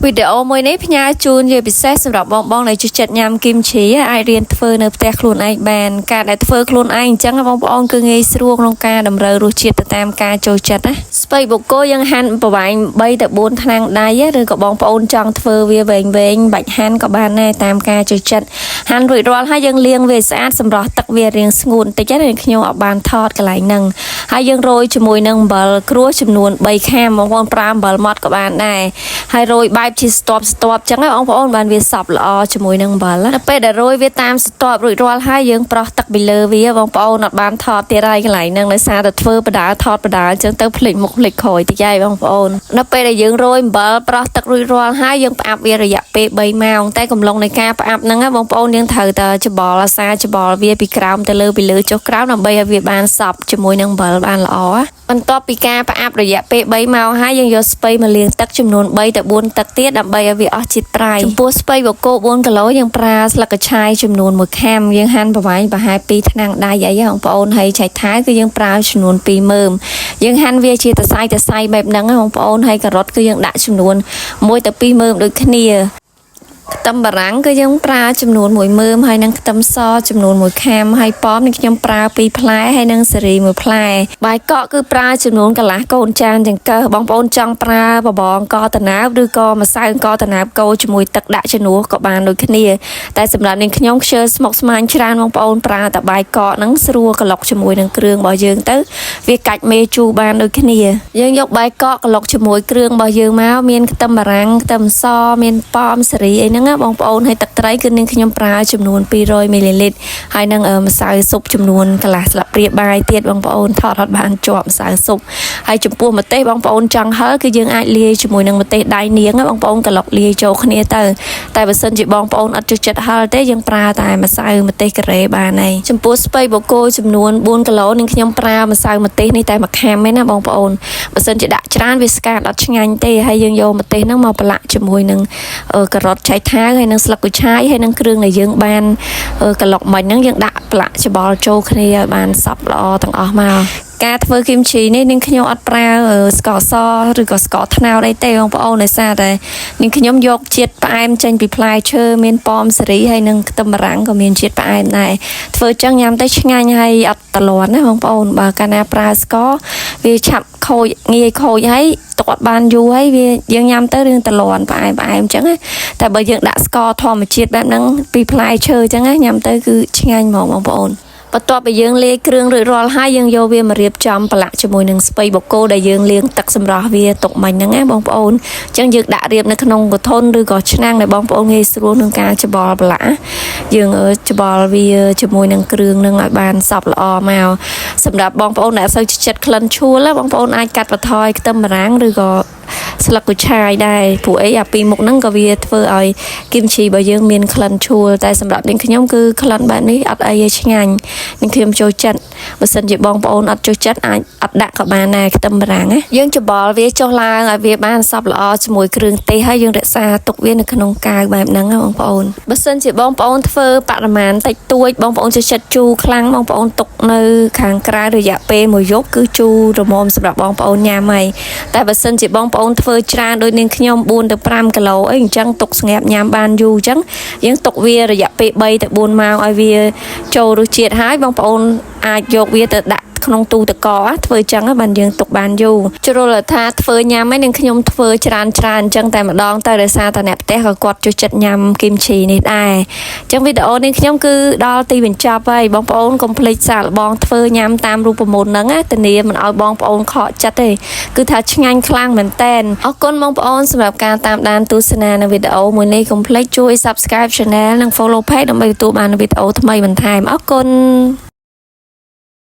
វីដេអូមួយនេះផ្ញើជូនជាពិសេសសម្រាប់បងបងដែលចូលចិត្តញ៉ាំគីមឈីអាចរៀនធ្វើនៅផ្ទះខ្លួនឯងបានការដែលធ្វើខ្លួនឯងអញ្ចឹងបងប្អូនគឺងាយស្រួលក្នុងការតម្រូវរសជាតិទៅតាមការចូលចិត្តណាស្ពៃបូកូយើងហាន់ប្រវែង3ទៅ4ថ្នាំងដៃឬក៏បងប្អូនចង់ធ្វើវាវែងវែងបាច់ហាន់ក៏បានដែរតាមការចូលចិត្តហាន់រួចរាល់ហើយយើងលាងវាស្អាតសម្រស់ទឹកវារាងស្ងួតបន្តិចណាខ្ញុំអត់បានថតកន្លែងហ្នឹងហើយយើងរោយជាមួយនឹងអំបិលក្រួសចំនួន3ខាមបងប្អូនប្រើអំបិលម៉ត់ក៏បានដែរហើយរោយបែបជាស្ទាប់ស្ទាប់ចឹងណាបងប្អូនបានវាសព្វល្អជាមួយនឹងអំបិលណាដល់ពេលដែលរោយវាតាមស្ទាប់រួចរាល់ហើយយើងប្រោះទឹកពីលើវាបងប្អូនអត់បានថតទៀតហើយកន្លែងហ្នឹងដោយសារតែធ្វើបដាថតបដាចឹងទៅភ្លេចមុខភ្លេចក្រោយតិចហើយបងប្អូនដល់ពេលដែលយើងរោយអំបិលប្រោះទឹករួចរាល់ហើយយើងផ្អាប់វារយៈពេល3ម៉ោងតែកំឡុងនៃការផ្អាប់ហ្នឹងណាបងប្អូនយើងត្រូវតែច្បល់អាសាច្បល់វាពីក្រោមទៅលើពីលើចុះក្រោមដើម្បីឲ្យវាបានសព្វជាមួយនឹងអំបិលបានល្អណាបន្ទាប់ពីការផ្អាប់រយៈពេល3ម៉ោងហើយយើងយកស្ពៃមកលាងទឹកចំនួន3ទៅ4ទឹកទៀតដើម្បីឲ្យវាអស់ជាតិប្រៃចំពោះស្ពៃបូកូ4គីឡូយើងប្រើស្លឹកកញ្ឆាយចំនួន1ខាំយើងហាន់ប្រវែងប្រហែល2ថ្នាំងដៃអីបងប្អូនហើយឆៃថៅគឺយើងប្រើចំនួន2មើមយើងហាន់វាជាតសៃតសៃបែបហ្នឹងបងប្អូនហើយការ៉ុតគឺយើងដាក់ចំនួន1ទៅ2មើមដូចគ្នាខ្ទឹមបារាំងគឺយើងប្រើចំនួន1មើមហើយនិងខ្ទឹមសចំនួន1ខាំហើយប៉មនេះខ្ញុំប្រើ2ផ្លែហើយនិងសេរី1ផ្លែបាយកកគឺប្រើចំនួនកន្លះកូនចានចង្កឹះបងប្អូនចង់ប្រើបបងកតណាបឬក៏ម្សៅកតណាបកូរជាមួយទឹកដាក់ជំនួសក៏បានដូចគ្នាតែសម្រាប់នាងខ្ញុំខ្ជិលស្មុគស្មាញច្រើនបងប្អូនប្រើតែបាយកកហ្នឹងស្រួលក្លុកជាមួយនឹងគ្រឿងរបស់យើងទៅវាកាច់មេជូរបានដូចគ្នាយើងយកបាយកកក្លុកជាមួយគ្រឿងរបស់យើងមកមានខ្ទឹមបារាំងខ្ទឹមសមានប៉មសេរីអីហ្នឹងណាបងប្អូនហើយទឹកត្រីគឺនាងខ្ញុំប្រើចំនួន200មីលីលីត្រហើយនឹងម្សៅស៊ុបចំនួនកន្លះស្លាបព្រាបាយទៀតបងប្អូនថតអត់បានជាប់ម្សៅស៊ុបហើយចំពោះម្ទេសបងប្អូនចង់ហឹរគឺយើងអាចលាយជាមួយនឹងម្ទេសដៃនាងណាបងប្អូនក្លុកលាយចូលគ្នាទៅតែបើសិនជាបងប្អូនអត់ចូលចិត្តហឹរទេយើងប្រើតែម្សៅម្ទេសការ៉េបានហើយចំពោះស្ពៃបូកូចំនួន4គីឡូនាងខ្ញុំប្រើម្សៅម្ទេសនេះតែមួយខាំឯណាបងប្អូនបើសិនជាដាក់ច្រើនវាស្កាតអត់ឆ្ងាញ់ទេហើយយើងយកម្ទេសហ្នឹងមកប្រឡាក់ជាមួយនឹងការ៉ុតឆៃថាវហើយនឹងស្លឹកគូឆាយហើយនឹងគ្រឿងដែលយើងបានក្លុកមិញហ្នឹងយើងដាក់ប្រឡាក់ច្បល់ចូលគ្នាឲ្យបានសព្វល្អទាំងអស់មកការធ្វើគីមឈីនេះនាងខ្ញុំអត់ប្រើស្ករសឬក៏ស្ករត្នោតអីទេបងប្អូនដោយសារតែនាងខ្ញុំយកជាតិផ្អែមចេញពីផ្លែឈើមានប៉មសេរីហើយនិងខ្ទឹមបារាំងក៏មានជាតិផ្អែមដែរធ្វើចឹងញ៉ាំទៅឆ្ងាញ់ហើយអត់តលាន់ណាបងប្អូនបើកាលណាប្រើស្ករវាឆាប់ខូចងាយខូចហើយទុកអត់បានយូរហើយវាយើងញ៉ាំទៅរឿងតលាន់ផ្អែមផ្អែមចឹងណាតែបើយើងដាក់ស្ករធម្មជាតិបែបហ្នឹងពីផ្លែឈើចឹងណាញ៉ាំទៅគឺឆ្ងាញ់ហ្មងបងប្អូនបន្ទាប់ពីយើងលាយគ្រឿងរួចរាល់ហើយយើងយកវាមករៀបចំប្រឡាក់ជាមួយនឹងស្ពៃបូកូដែលយើងលាងទឹកសម្រស់វាទុកមិញហ្នឹងណាបងប្អូនអញ្ចឹងយើងដាក់រៀបនៅក្នុងកធុនឬក៏ឆ្នាំងដែលបងប្អូនងាយស្រួលក្នុងការច្បល់ប្រឡាក់យើងច្បល់វាជាមួយនឹងគ្រឿងហ្នឹងឲ្យបានសព្វល្អមកសម្រាប់បងប្អូនដែលអត់សូវចិត្តក្លិនឆួលបងប្អូនអាចកាត់បន្ថយខ្ទឹមបារាំងឬក៏ស្លឹកគូឆាយដែរព្រោះអីអាពីរមុខហ្នឹងក៏វាធ្វើឲ្យគីមឈីរបស់យើងមានក្លិនឆួលតែសម្រាប់នាងខ្ញុំគឺក្លិនបែបនេះអត់អីទេឆ្ងាញ់នាងខ្ញុំចូលចិត្តបើសិនជាបងប្អូនអត់ចូលចិត្តអាចអត់ដាក់ក៏បានដែរខ្ទឹមបារាំងណាយើងច្បល់វាចុះឡើងឲ្យវាបានសព្វល្អជាមួយគ្រឿងទេសហើយយើងរក្សាទុកវានៅក្នុងកាវបែបហ្នឹងណាបងប្អូនបើសិនជាបងប្អូនធ្វើបរិមាណតិចតួចបងប្អូនចូលចិត្តជូរខ្លាំងបងប្អូនទុកនៅខាងក្រៅរយៈពេលមួយយប់គឺជូររមមសម្រាប់បងប្អូនញ៉ាំហើយតែបើសិនជាបងប្អូនធ្វើច្រើនដូចនាងខ្ញុំ4ទៅ5គីឡូអីអញ្ចឹងទុកស្ងាប់ញ៉ាំបានយូរអញ្ចឹងយើងទុកវារយៈពេល3ទៅ4ម៉ោងឲ្យវាចូលរសជាតិហើយបងប្អូនអាចយកវាទៅដាក់ក្នុងទូទឹកកកធ្វើចឹងបានយើងទុកបានយូរជ្រុលថាធ្វើញ៉ាំឯងនឹងខ្ញុំធ្វើច្រើនច្រើនអញ្ចឹងតែម្ដងទៅដោយសារតែអ្នកផ្ទះក៏គាត់ចូលចិត្តញ៉ាំគីមឈីនេះដែរអញ្ចឹងវីដេអូនេះខ្ញុំគឺដល់ទីបញ្ចប់ហើយបងប្អូនកុំភ្លេចសាកល្បងធ្វើញ៉ាំតាមរូបមន្តហ្នឹងណាធានាមិនឲ្យបងប្អូនខកចិត្តទេគឺថាឆ្ងាញ់ខ្លាំងមែនតែនអរគុណបងប្អូនសម្រាប់ការតាមដានទស្សនានៅវីដេអូមួយនេះកុំភ្លេចជួយ Subscribe Channel និង Follow Page ដើម្បីទទួលបានវីដេអូថ្មីបន្ថែមអរគុណ។